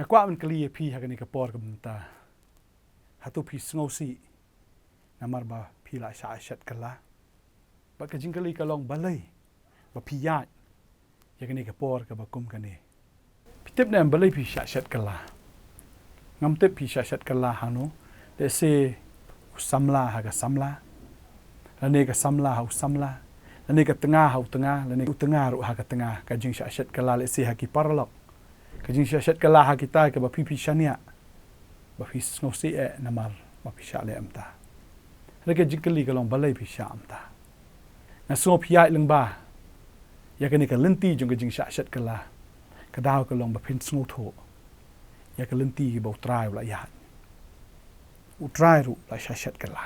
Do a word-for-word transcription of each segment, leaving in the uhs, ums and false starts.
Nga kwah ban kylli ïa phi ha kane ka por ka mynta. Hato phi sngewsih namar ba phi la shah shet kylla? Bad ka jingkylli ka long balei ba phi ïaid ïa kane ka por kaba kum kane. Phi tip ne em balei phi shah shet kylla? Ngam tip phi shah shet kylla hangno. Lehse u samla ha ka samla, lane ka samla ha u samla, lane ka tnga ha u tnga, lane u tnga ruh ha ka tnga. Ka jingshah shet kylla lehse ha ki paralok. Ka jingshah shet kylla ha kita kaba phi phi shaniah ba phi sngewsih eh namar ba phi shah leh mynta. Hynrei ka jingkylli ka long balei phi shah mynta. Nga sngew phi ïaid lyngba ïa kane ka lynti jong ka jingshah shet kylla. Ka daw ka long ba phin sngewthuh ïa ka lynti ba U Trai u la ïaid. U Trai ruh u la shah shet kylla.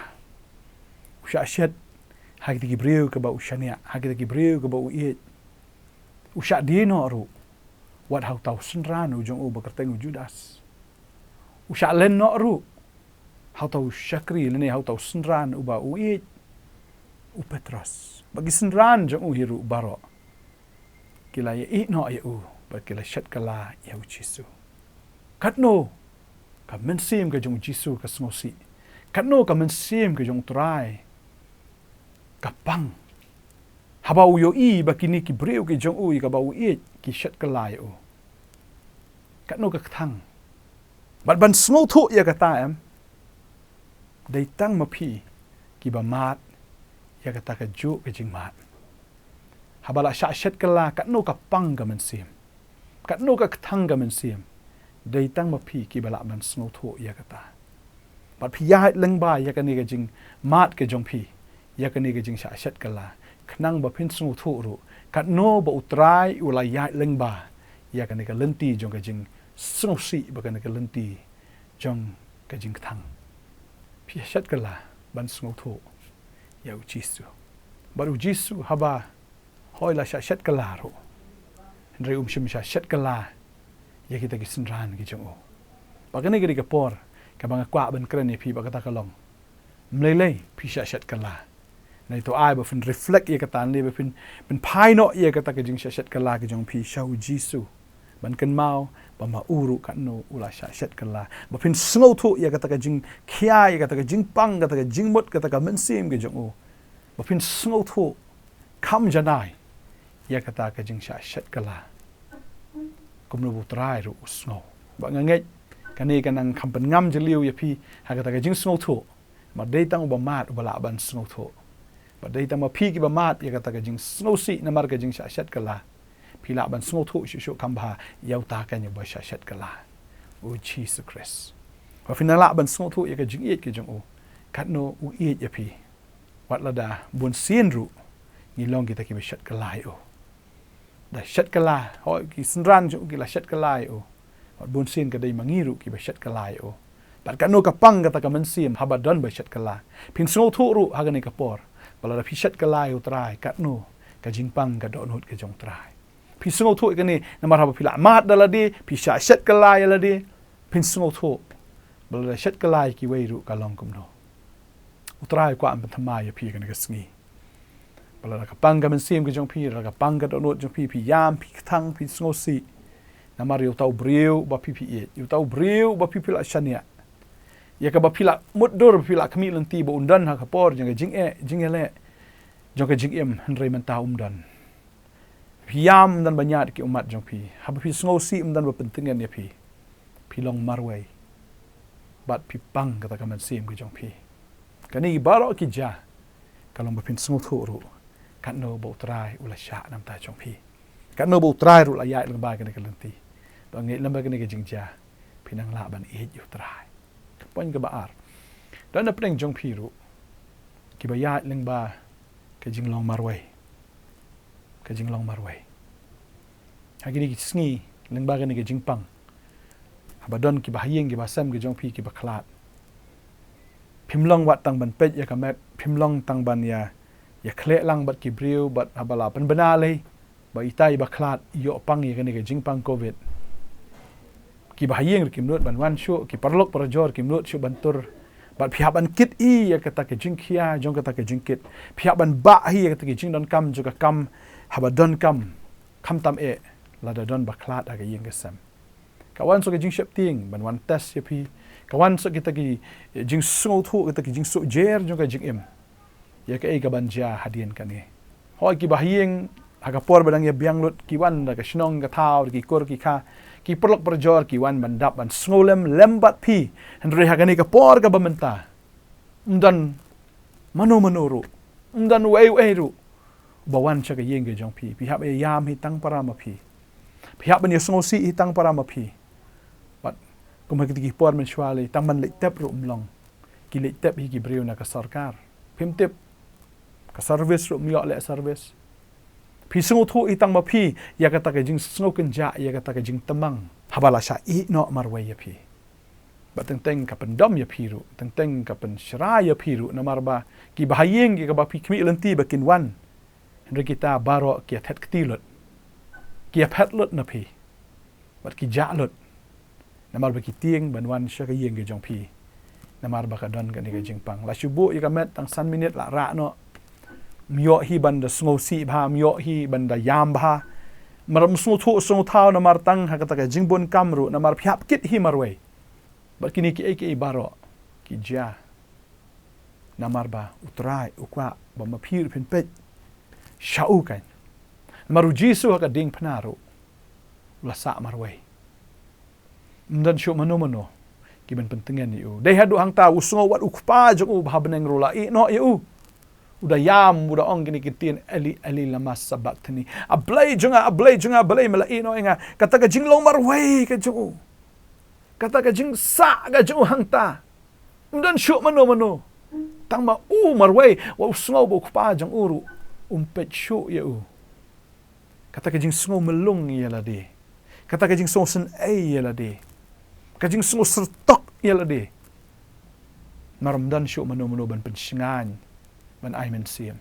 U shah shet ha kita ki briew kaba u shaniah, ha kita ki briew kaba u ïeit. U shah die noh ruh wat ha uta u synran u jong u ba kyrteng u Judas. U shah len noh ruh ha uta u shakri lane ha uta u synran uba u ïeit, u Petros. Bad ki synran jong u hi ruh baroh ki la ïaieit noh ïa u bad ki la shet kylla ïa U Jisu. Katno ka mynsiem ka jong U Jisu ka sngewsih. Katno ka mynsiem ka jong U Trai ka pang haba u ïohi ba kine ki briew ki jong u ïa kaba u ïeit ki shet kylla ïa u. Katno ka kthang. Bad ban sngewthuh ïa kata em, dei tang ma phi kiba mad ïa kata kajuh ka jingmad. Haba la shah shet kylla, katno ka pang ka mynsiem, katno ka kthang ka mynsiem. Dei tang ma phi kiba lah ban sngewthuh ïa kata. Bad phi ïaid lyngba ïa kane ka jingmad ka jong phi, ïa kane ka jingshah shet kylla, khnang ba phin sngewthuh ruh katno ba U Trai u la ïaid lyngba ïa kane ka lynti jong ka jingsngewsih bad kane ka lynti jong ka jingkthang. Phi shet kylla ban sngewthuh ïa U Jisu. Bad U Jisu haba hooid la shah shet kylla ruh, hynrei um shym shah shet kylla ïa kita ki synran ki jong u. Bad kane ka dei ka por kaba nga kwah ban kren ïa phi bad kata ka long, mlei lei phi shah shet kylla? Nai to ai ba phin reflect ïa kata, nai ba phin, phin phai noh ïa kata ka jingshah shet kylla ka jong phi sha U Jisu. Ban kynmaw ba ma u ruh katno u la shah shet kylla. Ba phin sngewthuh ïa kata ka jingkhia, ïa kata ka jingpang, kata ka jingmut, kata ka mynsiem ka jong u. Ba phin sngewthuh kham janai ïa kata ka jingshah shet kylla. Kumno ba U Trai ruh u sngew. Ba nga ngeit kane ka nang kham pynngam jylliew ïa phi ha kata ka jingsngewthuh. Bad dei tang uba mad uba lah ban sngewthuh. Bad dei tang ma phi kiba mad ïa kata ka jingsngewsih namar ka jingshah shet kylla, phi lah ban sngewthuh shuh shuh kham bha ïa uta kane uba shah shet kylla, U Jisu Khrist. Ba phin nang lah ban sngewthuh ïa ka jingïeit ka jong u, katno u ïeit ïa phi. Wat lada bunsien ruh ngi long kita kiba shet kylla ïa u. Da shet kylla, hooid ki synran jong u ki la shet kylla ïa u. Wat bunsien ka dei ma ngi ruh kiba shet kylla ïa u. Bad katno ka pang kata ka mynsiem haba don ba shet kylla. Phin sngewthuh ruh ha kane ka por ba lada phi shet kylla ïa U Trai, katno ka jingpang ka dohnud ka jong U Trai. Phi sngewthuh ïa kane namar haba phi la mad da lade, phi shah shet kylla ïa lade, phin sngewthuh ba lada shet kylla ïa kiwei ruh ka long kumno. U Trai u kwah ban pynthymmai ïa phi ha kane ka sngi. Ba lada ka pang ka mynsiem ka jong phi, lada ka pang ka dohnud jong phi, phi ïam, phi kthang, phi sngewsih namar ïa uta u briew ba phi phi ïeit, ïa uta u briew ba phi phi la shaniah, ïa kaba phi la mutdur, ba phi la khmih lynti ba un don ha ka por jong ka jingeh, jingeh leh, jong ka jingim, hynrei mynta um don. Phi ïam, ym don ba ñiad ki ummat jong phi. Haba phi sngewsih, ym don ba pyntngen ïa phi. Phi long marwei. Bad phi pang kata ka mynsiem ka jong phi. Kane baroh ki jia ka long ba phin sngewthuh ruh katno ba U Trai u la shah na ka bynta jong phi. Katno ba U Trai ruh u la ïaid lyngba kane ka lynti. Ba ngeit lem ba kane ka jingjia phin nang lah ban ïeit ïa U Trai. Ka point kaba ar. Don na pdeng jong phi ruh kiba ïaid lyngba ka jinglong marwei. Ka jinglong marwei. Ha kine ki sngi lyngba kane ka jingpang, haba don kiba ha ïing kiba sem ka jong phi kiba khlad, phim long wat tang ban peit ïa ka map, phim long tang ban ïa, ïa khleh lang bad ki briew, bad haba la pynbna lei ba itai ba khlad ïoh pang ïa kane ka jingpang covid. Kiba ha ïing ruh kim nud ban wan shuh, ki paralok parajor kim nud shuh ban tur. Bad phi hap ban kit hi ïa kata ka jingkhia jong kata ka jingkit. Phi hap ban bah hi ïa kata ka jingdonkam jong ka kam haba donkam, khamtam eh lada don ba khlad ha ka ïing ka sem. Ka wan sa ka jingsheptieng ban wan test ïa phi. Ka wan sa kita ki jingsngewthuh, kita ki jingsuhjer jong ka jingim. Ïa kaei kaban jia hadien kane. Hooid, kiba ha ïing ha ka por ba dang ïa biang lut ki wan da ka shnong ka thaw, da ki kur ki kha, ki paralok parajor ki wan ban dap ban sngewlem lem bad phi. Hynrei ha kane ka por kaba mynta, ym don mano mano ruh, ym don uei uei ruh ba wan sha ka ïing ka jong phi. Phi hap ïa ïam hi tang para ma phi. Phi hap ban ïa sngewsih hi tang para ma phi. Bad kum ha kita ki por mynshuwa lei, tang ban leit tep ruh ym long. Ki leit tep hi ki briew na ka sorkar. Phim tip, ka service ruh ym ïoh leh service. Phi sngewthuh hi tang ma phi ïa kata ka jingsngewkynjah, ïa kata ka jingtymmen haba la shah ïeh noh marwei ïa phi. Bad teng teng ka pyndom ïa phi ruh, teng teng ka pynshrai ïa phi ruh, namar ba kiba ha ïing, kiba phi khmih lynti ba kin wan, hynrei kita baroh ki ïa thet kti lut, ki ïa phet lut na phi. Bad ki jah lut. Namar ba ki tieng ban wan sha ka ïing ka jong phi. Namar ba ka don kane ka jingpang. La shu buh ïa ka met tang san minit la rah noh. Ym ïoh hi ban da sngewsih bha, ym ïoh hi ban da ïam bha. Namar ym sngewthuh sngewthaw namar tang ha kata ka jingbun kam ruh, namar phi hap kit hi marwei. Bad kine kiei kiei baroh ki jia. Namar ba U Trai u kwah ba ma phi ruh phin peit sha u kan. Namar U Jisu ha ka diengphna ruh u la sah marwei. Ym don shuh mano mano kiban pyntngen ïa u. Dei haduh hangta u sngew wat U Kpa jong u ba ha bneng ruh la ïeh noh ïa u. U da ïam, u da ong kine ki ktien, "Eli, Eli, lama sabakthani?" "A Blei jong nga, a Blei jong nga, balei me la ïeh noh ïa nga?" Kata ka jinglong marwei ka jong u. Kata ka jingsah ka jong u hangta. Ym don shuh mano mano. Tang ma u marwei, wat u sngew ba U Kpa jong u ruh um peit shuh ïa u. Kata ka jingsngew mlung ïa lade. Kata ka jingsngew synei ïa lade. Ka jingsngew syrtok ïa lade. Namar ym don shuh mano mano ban pynshngaiñ, ban ai mynsiem.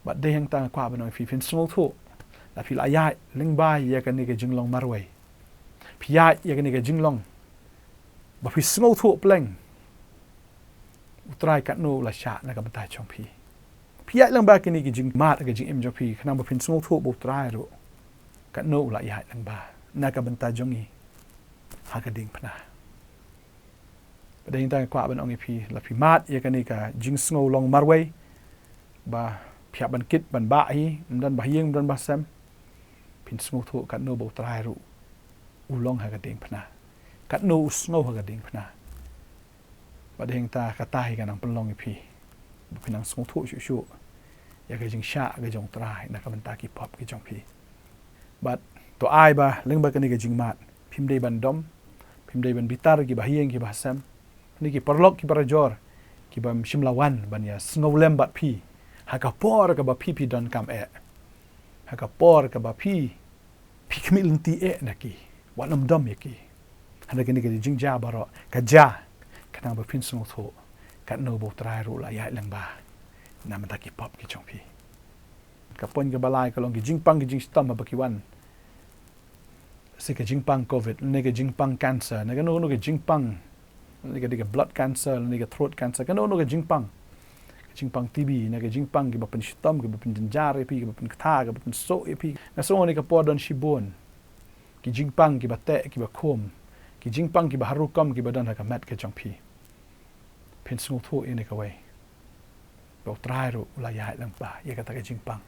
Bad dei hangta nga kwah ban ong ïa phi, phin sngewthuh. La phi la ïaid lyngba ïa kane ka jinglong marwei. Phi ïaid ïa kane ka jinglong ba phi sngewthuh pleng. U Trai katno u la shah na ka bynta jong phi. Phi ïaid lyngba kine ki jingmad ha ka jingim jong phi, khnang ba phin sngewthuh ba U Trai ruh katno u la ïaid lyngba na ka bynta jong ngi ha ka diengphna. Bad dei hangta nga kwah ban ong ïa phi, la phi mad ïa kane ka jingsngew long marwei ba phi hap ban kit ban bah hi, ym don ba ha ïing, ym don ba ha sem. Phin sngewthuh katno ba U Trai ruh u long ha ka diengphna. Katno u sngew ha ka diengphna. Bad dei hangta kata hi ka nang pynlong ïa phi ba phin nang sngewthuh shuh shuh ïa ka jingshah ka jong U Trai na ka bynta ki pop ki jong phi. Bad to ai ba lyngba kane ka jingmad phim dei ban dom, phim dei ban bitar kiba ha ïing kiba ha sem, ne ki paralok ki parajor kiba ym shym la wan ban ïa sngewlem bad phi ha ka por kaba phi phi donkam eh, ha ka por kaba phi phi khmih lynti eh na ki, wat nym dom ïa ki. Hynrei kine ki jingjia baroh ka jia khnang ba phin sngewthuh katno ba U Trai ruh u la ïaid lyngba na ka bynta ki pop ki jong phi. Ka point kaba lai ka long ki jingpang ki jingshitom haba ki wan. Lehse ka jingpang covid, ne ka jingpang cancer, ne kano kano ka jingpang, ne ka, ka blood cancer, ne ka throat cancer, kano kano ka jingpang. Ka jingpang T B, ne ka jingpang kiba pynshitom, kiba pynjynjar ïa phi, kiba pynkta, kiba pynsuh ïa phi. Nga sngew kane ka por don shibun ki jingpang kiba teh, kiba khum, ki jingpang kiba har rukom kiba don ha ka met ka jong phi. Phin sngewthuh ïa kane kawei, ba U Trai ruh u la ïaid lyngba ïa kata ka jingpang.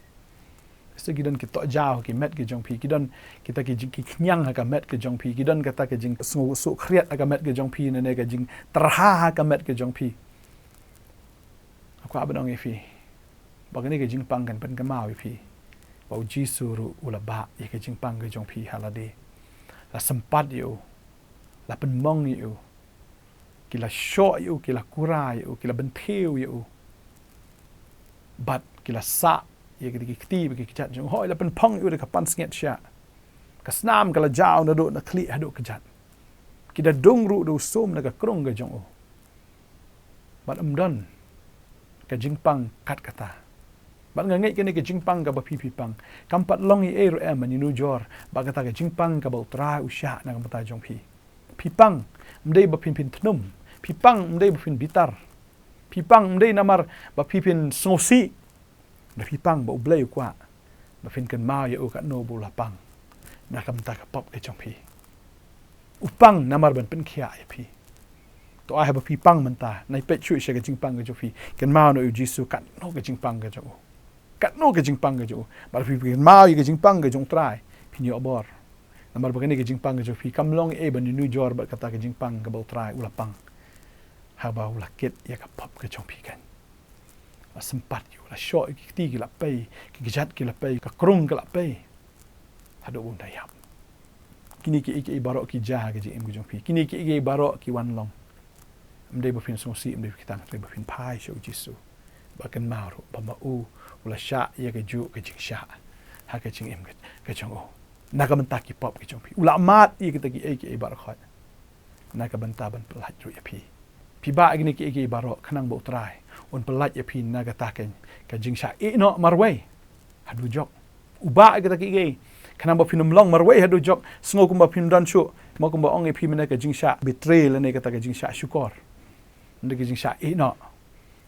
Lehse ki don ki tohjaw ha ki met ki jong phi, ki don kita ki jing, ki khñiang ha ka met ka jong phi, ki don kata ka jingsngew suh khriat ha ka met ka jong phi, ne ne ka jingtyrha ha ka met ka jong phi. Nga kwah ban ong ïa phi ba kane ka jingpang kan pynkynmaw ïa phi ba U Jisu ruh u la bah ïa ka jingpang ka jong phi ha lade. La sympat ïa u, la pynmong ïa u, ki la shoh ïa u, ki la kura ïa u, ki la bynthiew ïa u. Bad ki la sah ïa ki, ki kti bad ki kjat jong u. Hooid, la pynphong ïa u da ka pansngiat shiah. Ka snam ka la jaw naduh na khlieh haduh kjat. Ki da dung ruh da u sum na ka krung ka jong u. Bad ym don ka jingpang kat kata. Bad nga ngeit kane ka jingpang kaba phi phi pang kam pat long ei ei ruh em, mynjur ba kata ka jingpang kaba U Trai u shah na ka bynta jong phi. Phi pang ym dei ba phin phin thnum. Phi pang ym dei ba phin bitar. Phi pang ym dei namar ba phi phin sngewsih. Ba phi pang ba U Blei u kwah ba phin kynmaw ïa u katno ba u la pang na ka bynta ka pop ka jong phi. u pang namar ban pynkhiah ïa phi. To ai haba phi pang mynta, nai peit shuh sha ka jingpang ka jong phi. Kynmaw noh ïa u Jisu katno ka jingpang ka jong u. Katno ka jingpang ka jong u. Bad phi kynmaw ïa ka jingpang ka jong u Trai, phin ïoh bor. Namar ba kane ka jingpang ka jong phi kam long ei ban ïanujor bad kata ka jingpang kaba u Trai u la pang haba u la kit ïa ka pop ka jong phi kan. La sympat ïa u, la shoh ïa ki kti ki la pei, ki kjat ki la pei, ka krung ka la pei. Haduh ba un da ïap. Kine kiei kiei baroh ki jia ha ka jingim ka jong phi. Kine kiei kiei baroh ki wan long. Ym dei ba phin sngewsih, ym dei ba phin tang, hynrei ba phin phai sha u Jisu. Ba kynmaw ruh ba ma u u la shah ïa kajuh ka jingshah ha ka jingim ka, ka jong u. Na ka bynta ki pop ka jong phi. U la mad ïa kita kiei kiei baroh khoit. Na ka bynta ban pyllait ruh ïa phi. Phi bah ïa kine kiei kiei baroh khnang ba u Trai un pyllait ïa phi na kata ka, ka jingshah ïeh noh marwei haduh jok. U bah ïa kita kiei kiei khnang ba phin ym long marwei haduh jok. Sngew kumba phin don shuh, mo kumba ong ïa phi mynne ka jingshah betray lane kata ka jingshah shukor. Mynne ka jingshah ïeh noh.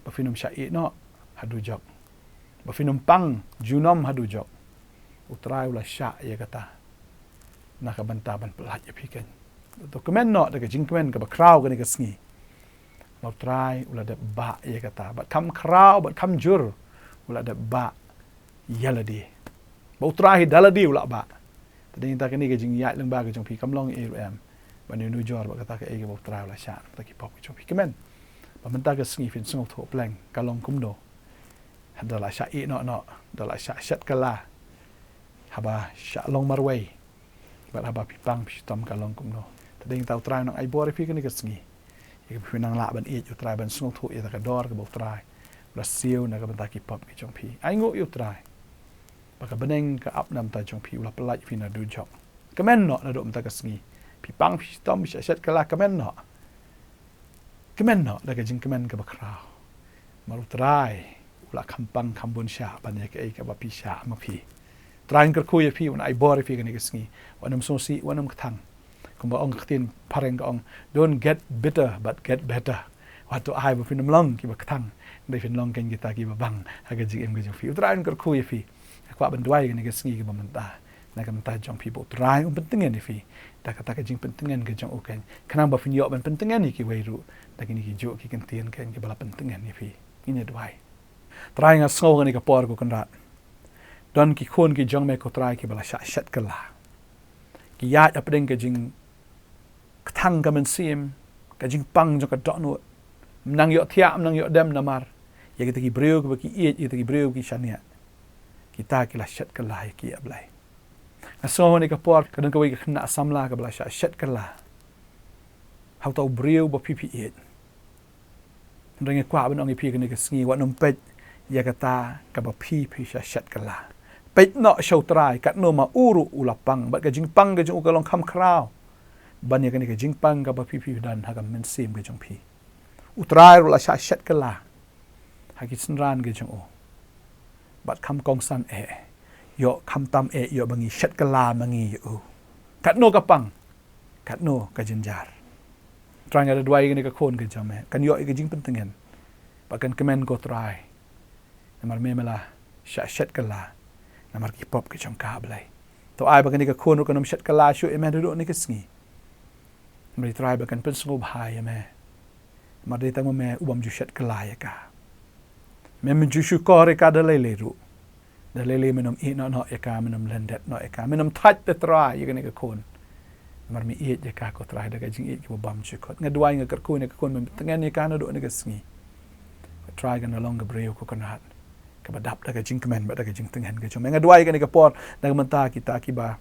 Ba phin ym shah ïeh noh haduh jok. Ba phin ym pang junom haduh jok. U Trai u la shah ïa kata na ka bynta ban pyllait ïa phi kan. To kmen noh da ka jingkmen kaba khraw kane ka sngi. Ba u Trai u la dep bah ïa kata. Bad kham khraw, bad kham jur. U la dep bah ïa lade. Ba u Trai hi da lade u la bah. Te dei ïa kane ka jingïaid lyngba ka jong phi kam long ei ruh em. Ban ïanujor bad kata kaei kaba u Trai u la shah na ka bynta ki pop ka jong phi. Kmen. Ba mynta ka sngi phin sngewthuh pleng ka long kumno. Da la shah ïeh noh noh, da la shah shet kylla. Haba shah long marwei. Bad haba phi pang phi shitom ka long kumno. Te dei ïa kata u Trai un nang ai bor ïa phi kane ka sngi. Ïa kaba phin nang lah ban ïeit ïa u Trai, ban sngewthuh ïa kata ka dor kaba u Trai u la siew na ka bynta ki pop ki jong phi. Ainguh ïa u Trai. Ba ka bneng ka ap na ka bynta jong phi, u la pyllait ïa phi naduh jok. Kmen noh naduh mynta ka sngi. Phi pang phi shitom phi shah shet kylla, kmen noh. Kmen noh da ka jingkmen kaba khraw. Namar u Trai u la kham pang kham bun shah ban ïa kaei kaba phi shah ma phi. Trai un kyrkhu ïa phi, un ai bor ïa phi kane ka sngi. Wat nym sngewsih, wat nym kthang. Kumba ong ka ktien phareng ka ong, don't get bitter but get better. Wat to ai ba phin ym long kiba kthang, hynrei phin long kan kita kiba bang ha ka jingim ka jong phi. U Trai un kyrkhu ïa phi. Nga kwah ban duwai kane ka sngi kaba mynta na ka bynta jong phi ba u Trai un pyntngen ïa phi da kata ka jingpyntngen ka jong u kan, khnang ba phin ïoh ban pyntngen ïa kiwei ruh da kine kijuh ki kyntien kan kiba la pyntngen ïa phi. Ngin ïa duwai. Trai, nga sngew kane ka por ko Kynrad, don ki khun ki jong me ko Trai kiba la shah shet kylla. Ki ïaid hapdeng ka jingkthang ka mynsiem, ka jingpang jong ka dohnud. Ym nang ïoh thiah, ym nang ïoh dem namar ïa kita ki briew kiba ki ïeit, ïa kita ki briew ki shaniah. Kita ki la shet kylla ïa ki, A Blei. Nga sngew ha kane ka por ka don kawei ka khynnah samla kaba la shah shet kylla ha uta u briew ba phi phi ïeit. Hynrei nga kwah ban ong ïa phi kane ka sngi, wat nym peit ïa kata kaba phi phi shah shet kylla. Peit noh sha u Trai, katno ma u ruh u la pang, bad ka jingpang ka jong u ka long kham khraw ban ïa kane ka jingpang kaba phi phi don ha ka mynsiem ka jong phi. U Trai ruh la shah shet kylla ha ki synran ki jong u. Bad kham kongsan eh, ïoh kham tam eh ïoh ba ngi shet kylla ma ngi ïa u. Katno ka pang, katno ka jynjar. Trai, nga da duwai ïa kane ka khun ka jong me, kan ïoh ïa ka jingpyntngen bad kan kmen ko Trai. Namar me me la shah shet kylla namar ki pop ki jong ka, A Blei. To ai ba kane ka khun ruh kan ym shet kylla shuh ïa me naduh kane ka sngi. Namar Trai ba kan pynsngewbha ïa me. Namar dei tang ma me u bym ju shet kylla ïa ka. Me me ju shukor ïa ka da lei lei ruh. Da lei lei men ym ïeh noh noh ïa ka, men ym lyndet noh ïa ka, men ym thait, Trai, ïa kane ka khun. Namar me ïeit ïa ka ko Trai da ka jingïeit kaba bymjukut. Nga duwai, nga kyrkhu ïa kane ka khun, men pyntngen ïa ka naduh kane ka sngi. Trai, kan long ka briew ko Kynrad kaba dap da ka jingkmen bad da ka jingtngen ka jong me. Nga duwai kane ka por na ka bynta kita kiba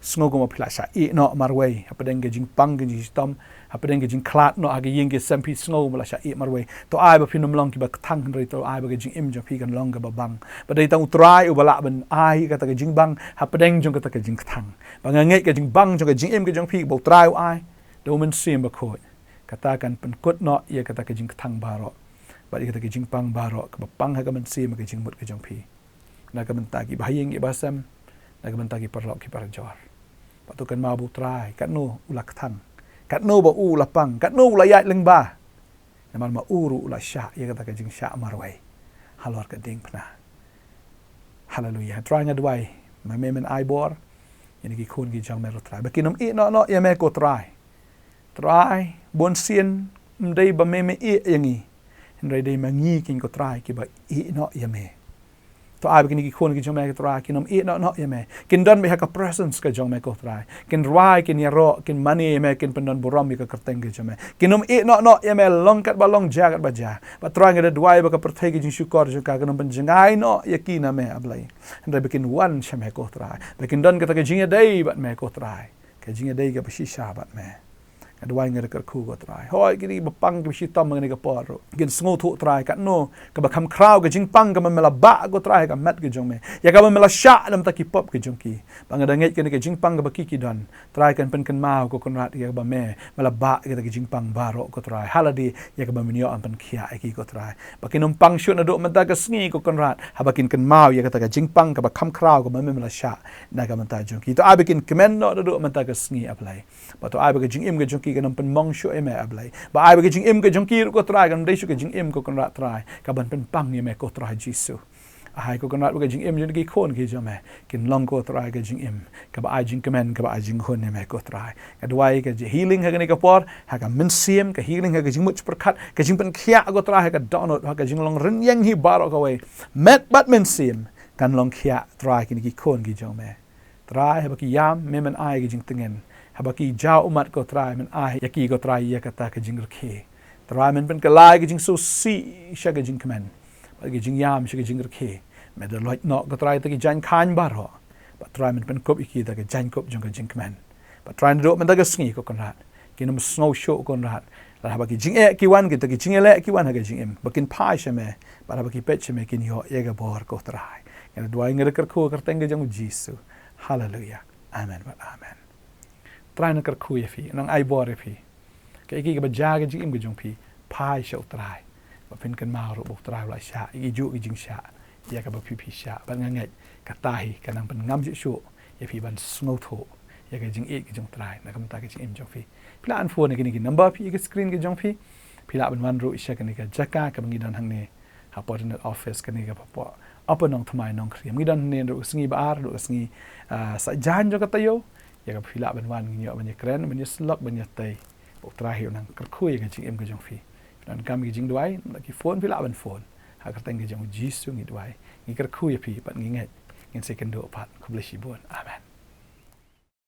sngew kumba phi la shah ïeh noh marwei hapdeng ka jingpang ka jingshitom, hapdeng ka jingkhlad noh ha ka ïing ka sem, phi sngew ba la shah ïeh marwei. To ai ba phin ym long kiba kthang, hynrei to ai ba ka jingim jong phi kan long kaba bang. Ba dei tang u Trai uba lah ban ai kata ka jingbang hapdeng jong kata ka jingkthang. Ba nga ngeit ka jingbang jong ka jingim ka jong phi ba u Trai u ai da u Mynsiem Bakhuid, kata kan pynkut noh ïa kata ka jingkthang baroh bad ïa kata ka jingpang baroh kaba pang ha ka mynsiem, ha ka jingmut ka jong phi. Na ka bynta kiba ha ïing kiba ha sem, na ka bynta ki paralok ki parajor. Bad to kynmaw ba u Trai katno u la kthang, katno ba u la pang, katno u la ïaid lyngba. Namar ma u ruh u la shah ïa kata ka jingshah marwei halor ka diengphna. Haleluia. Trai, nga duwai ma me men ai bor ïa kine ki khun ki jong me ruh Trai, ba kin ym ïeh noh noh ïa me ko Trai. Trai, bun sien, ym dei ba me me ïeh ïa ngi. Hynrei dei ma ngi kein ko Trai kiba ïeh noh ïa me. To ai ba kine ki khun ki jong me ko Trai, kin ym ïeh noh noh ïa me. Kin don beit ha ka presence ka jong me ko Trai. Kin rwai, kin ïaroh, kin mane ïa me, kin pyndon burom ïa ka kyrteng ka jong me. Kin ym ïeh noh noh ïa me, long katba long, jia katba jia. Bad Trai, nga da duwai ba ka pyrthei ka jingshukor jong ka kan ym pynjngai noh ïa ki na me, A Blei. Hynrei ba kin wan sha me ko Trai. Ba kin don kata ka jingïadei bad me ko Trai. Ka jingïadei kaba shisha bad me. Nga duwai, nga da kyrkhu ko Trai. Hooid, kine kiba pang kiba shitom ha kane ka por ruh, kin sngewthuh Trai katno kaba kham khraw ka jingpang kaba me la bah ko Trai ha ka met ka jong me, ïa kaba me la shah na bynta ki pop ki jong ki. Ba nga da ngeit kane ka jingpang kaba ki ki don, Trai, kan pynkynmaw ko Kynrad ïa kaba me me la bah ïa kata ka jingpang baroh ko Trai, ha lade ïa kaba men ïoh ban pynkhiah ïa ki ko Trai. Ba kin ym pang shuh naduh mynta ka sngi ko Kynrad, haba kin kynmaw ïa kata ka jingpang kaba kham khraw kaba me me la shah na ka bynta jong ki. To ai ba kin kmen noh naduh mynta ka sngi, A Blei. Bad to ai ba ka jingim ka jong ki kan ym pynmong shuh ïa me, A Blei. Ba ai ba ka jingim ka jong ki ruh ko Trai, kan ym dei shuh ka jingim ko Kynrad Trai, kaban pynpang ïa me ko Trai Jisu. Ai ko Kynrad ba ka jingim jong ki khun ki jong me kin long ko Trai ka jingim kaba ai jingkmen, kaba ai jinghun ïa me ko Trai. Nga duwai ka ji-, healing ha kane ka por, ha ka mynsiem, ka healing ha ka jingmut jingpyrkhat, ka jingpynkhiah ko Trai ha ka dohnud, ha ka jinglong rynïeng hi baroh kawei. Met bad mynsiem kan long khiah Trai kine ki khun ki jong me. Trai, haba ki ïam, me men ai ka jingtngen. Haba ki jaw ummat ko Trai, men ai ïa ki ko Trai ïa kata ka jingrkhie. Trai, men pynkylla ïa ka jingsngewsih sha ka jingkmen, bad ka jingïam sha ka jingrkhie. Me da loit noh ko Trai ïa kita ki jaiñ khaiñ baroh. Bad Trai, men pynkup ïa ki da ka jaiñkup jong ka jingkmen. Bad Trai, naduh mynta ka sngi ko Kynrad, kin ym sngew shuh ko Kynrad, lada haba ki jingeh ki wan, kita ki jingïaleh ki wan ha ka jingim, ba kin phai sha me. Bad haba ki peit sha me kin ïoh ïa ka bor ko Trai. Nga da duwai, nga da kyrkhu ha ka kyrteng ka jong u Jisu. Haleluia. Amen bad amen. Trai un nang kyrkhu ïa phi, un nang ai bor ïa phi. Kaei kaei kaba jia ha ka jingim ka jong phi, phai sha u Trai. Ba phin kynmaw ruh ba u Trai u la shah ïa kijuh ki jingshah ïa kaba phi phi shah. Bad nga ngeit kata hi kan nang pynngam shuh shuh ïa phi ban sngewthuh ïa ka jingïeit ka jong u Trai na ka bynta ka jingim jong phi. Phi lah ban phone ha kine ki number phi ïa ka screen ka jong phi. Phi lah ban wan ruh sha kane ka jaka kaba ngi don hangne, ha Fortinet office kane kaba hapoh Upper Nongthymmai, Nongkrem. Ngi don hangne naduh ka sngi ba ar, naduh ka sngi, ah, Saitjaiñ jong ka taïew. Ïa kaba phi lah ban wan, ngin ïoh ban ïakren, ban ïasyllok, ban ïatei. Ba u Trai hi un nang kyrkhu ïa ka jingim ka jong phi. Phi donkam ïa ka jingduwai, ïa ki phone phi lah ban phone. Ha ka kyrteng ka jong u Jisu ngi duwai. Ngi kyrkhu ïa phi bad ngi ngeit ngin sa ïakynduh pat. Khublei shibun. Amen.